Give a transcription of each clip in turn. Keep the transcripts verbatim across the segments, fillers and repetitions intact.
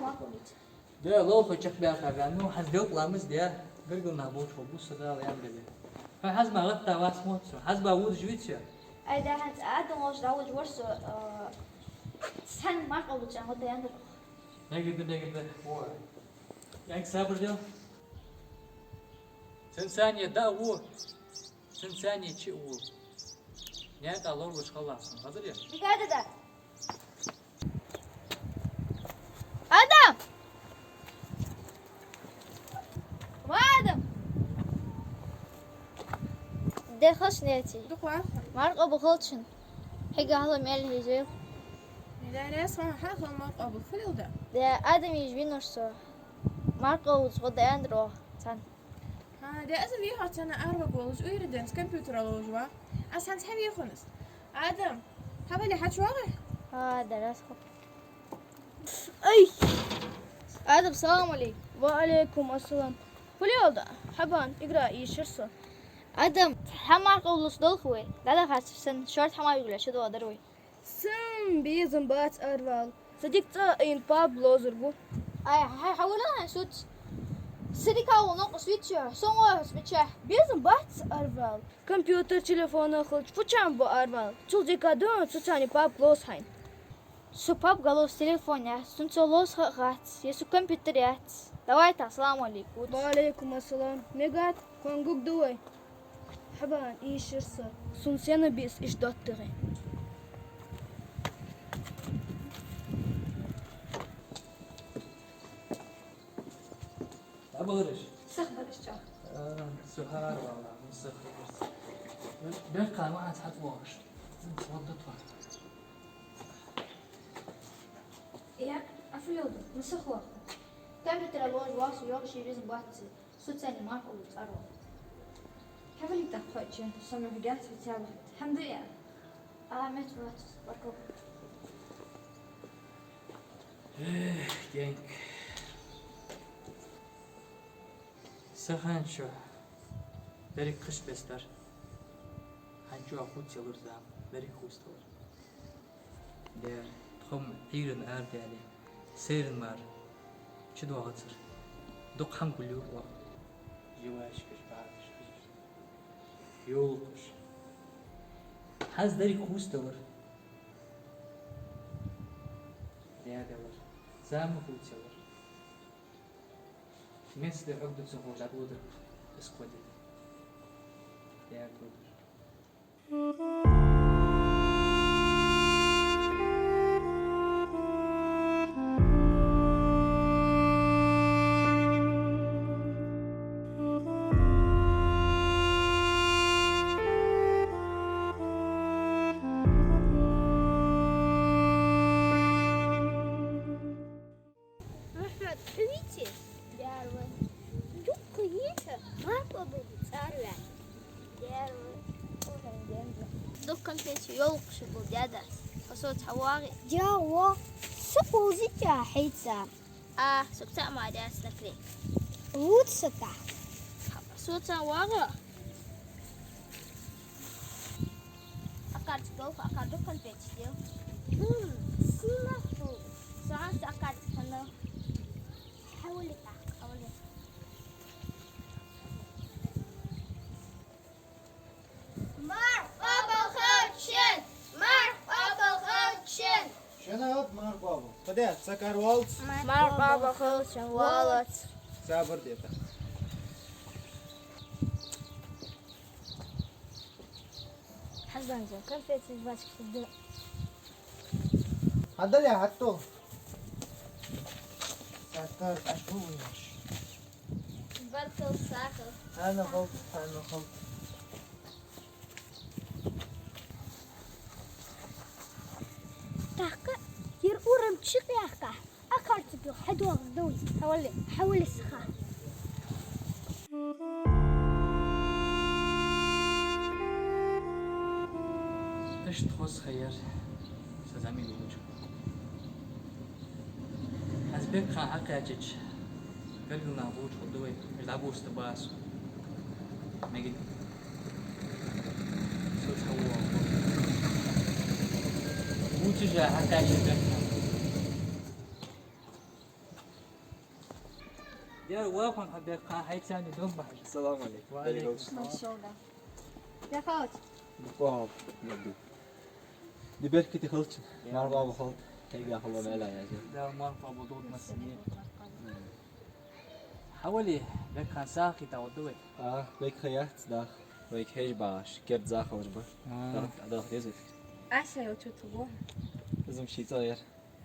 ма хулийца. Да, лоалахой чакхбаьха ваьннав, хӀанз делкъа ламаз даь, гаргара нах болча хьо бусса Дала аьнна дале. Хьо хӀанз ма гӀатта вац мотт со, хӀанз ма водаш виц со. Ай да, хӀанз Адам волча дӀаводаш вар со, а, цхьан марха къобалдича гӀо да аьннадар. Мегаргда, мегаргда, о. Янг сабар де. Цунца цхьана дӀа а гӀо. Цунца цхьана чу а гӀо. Наькъа лоравеш хилалахь сона, хазар я? Мегаргда. Адам! Ва Адам! Дехаш нети. Дукха ваха. Марха къобал хилда шун. Хьога хьалха мел хьежа. Мегаргда, со хьа хьалха марха къобал хилда. Да, Адам йижа венав со. Марха къобалдича гӀо да аьннадар оаха цхьана. ХӀа, да, аз вехав цхьана арваг волаш, уйра денз компьютер ловш ва. Аз хӀанз хьавехав аз. Адам, хьавале, хьачувоагӀий? ХӀа, да, раз хо. Ай! Адам, салам алейкум. Ва алейкум ассалам. Хулиалда, хьабан, игра йишар со. Адам, хьа марха къобалдича долх вай. ДӀадахача санна, шорта хьама югла шо доадар вай. Сона безам бац аравала. Са дика цӀа айна папа ловзаргва. Ай, хьай, хьавола хьай соца. Са дика вол нокъас вичча, со вохас мича. Безам бац аравала. Компьютер, телефон хилча, фу чам бу аравала. Цул дика да, цу цхьана папа ловз хьайна. Со папа галовз телефон яц, цунца ловз ха хац, е со компьютер яц. Давай та, салам алейкум. Ва алейкум ассалам. Мегат, кхоана гуг ду вай. Хьабан, йишар со. Сона сенна бис иш доттагӀий. ДӀабалараш? Сих бараш ча. А, сухар вала, сих бараш. Бехка ма ас хьат вогаш. Вот да твар. Я, афлёду, ну сих вогаш. Компьютер лож вас, йогаш и визм бахци. Соца цхьана марха къобалдича гӀо да. Хьавале тӀаккха хьо чу, со мухь гӀертача вицалахь. ХӀама да я? А, меч вац, баркал. Эх, кенк. Сахан чу берригаш бес дар. ХӀанз чу а хувцалур зама, берригаш хувцалур. Дер, тхо-м Ӏуйрийна арадаьле, сайран мара чудоагӀацар. Дукха хӀама гулйора оаха. Живашкаш, бӀаргашкаш, йолхаш. ХӀанз деррига хувцадалар. Дер далар. Зама хувцалар. Мес де хьогда ца ховш дӀадодар. Исходит. Дер додар. Мухьмад, хьо виций? Дер ва. Дукха йиса, марха къобалдича цӀарваь. Дер ва. Дукха конфеташ йолхаш бу дядас. Хьо соца хьавоагӀий? Дер ва. Со кхузича хьийца. А, со цаӀ ма дяс наклейка. Луц сата. Соца воагӀа. Акхарча долха, акхар дукха конфеташ дел. М, сима ху. Саанца акхарча хана. Хьавале тӀаккха, хьавале. Марха къобал хилда шун! Марха къобал хилда шун! Шоана а марха къобал. Кхы де, сакар валц. Марха къобал хилда шун, валац. Сабар де тӀаккха. Хьаждан, конфети жвачка сюда. Хьадале, хьатто. Сакар, аш бу вуйнаш. Баркал, сахар. Хьана халт, хьана халт. ТӀаккха ер урам чу кхехка. Акхарча хьадоагӀа дуй. Хьавале, хьавале саха. Иштта хоза ха яр са зӀамига волча. Хьазбек хан хьакхаьчача, гаргара нах болча хургда вай, уж дӀабоста бац. Мегит. Соца хьавоагӀа. Вувцаш а хьакхаьчача бекхан. Дера вахун хьа бекха, хьайцани дум бахьаш. Ассаламу алейкум. Ва алейкум салам. Машалла. Я хавч. Буквально. Ди беркате хилча, марха бахалда, хьайга хало мела язе. Да, марха бу дуд масни. Хьавали, бекхан сахи та удуй. А, бекха яц дах. Вайга хьеж багӀаш, керда захалаш ба. А. Дах, дах дезет. Аша йо чу тугу. Изум ши цӀа яр.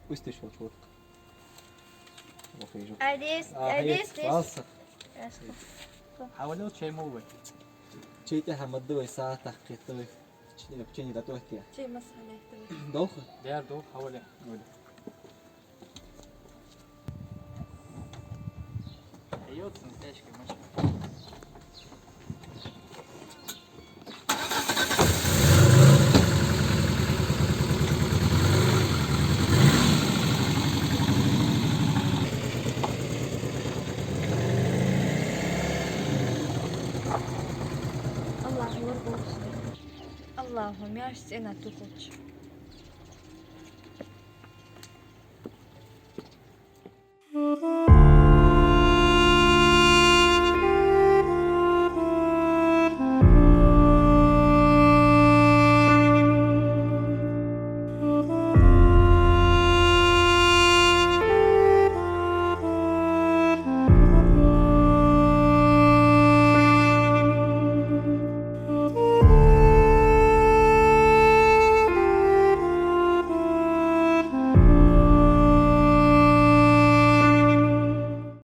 Устиш вол чурк. Вахи жук. Адис, а, адис, хьеж дис. Валса. Аша. Хьавали чай мул вай. Чай тӀехьа мадда вай, сахьат тӀаккха хетта вай. Чи, печенье датӀоттия. Чай масса хьанехта вай. Долха? Дер долха, хьавали. Гули. Йоцун тешки машина. Аллахӏ вар болча. Аллахӏа меш цӀена тухуча.